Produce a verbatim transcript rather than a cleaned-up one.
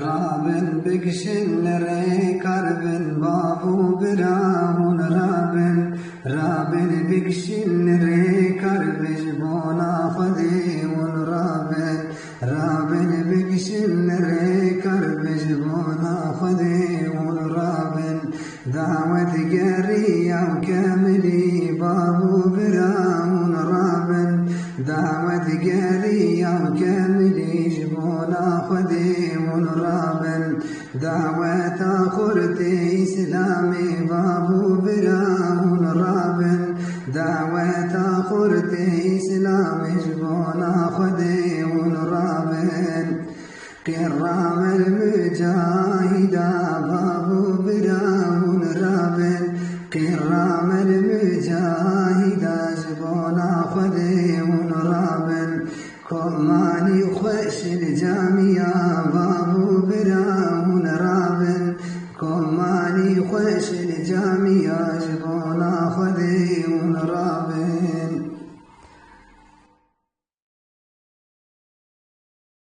Rabin bigişin rêkar bin, bav û bira hûn rabin. Rabin bigişin rêkar bin, ji bona Xwedê hûn rabin. Rabin bigişin rêkar bin, ji bona Xwedê hûn rabin. Dawet geriya û kemilî, bav û bira hûn rabin. Dawet geriya û kemilî, ji bona Xwedê hûn rabin. Daweta xurtê Îslamê, bav û bira hûn rabin. Daweta xurtê Îslamê, ji bona Xwedê hûn rabin. Qîram el Mucahîda, bav û bira hûn rabin. Qîram el Mucahîda, ji bona Xwedê hûn rabin. Komanî xweş li camiya, bav û bira hûn rabin. Komanî xweş li camiya, ji bona Xwedê hûn rabin.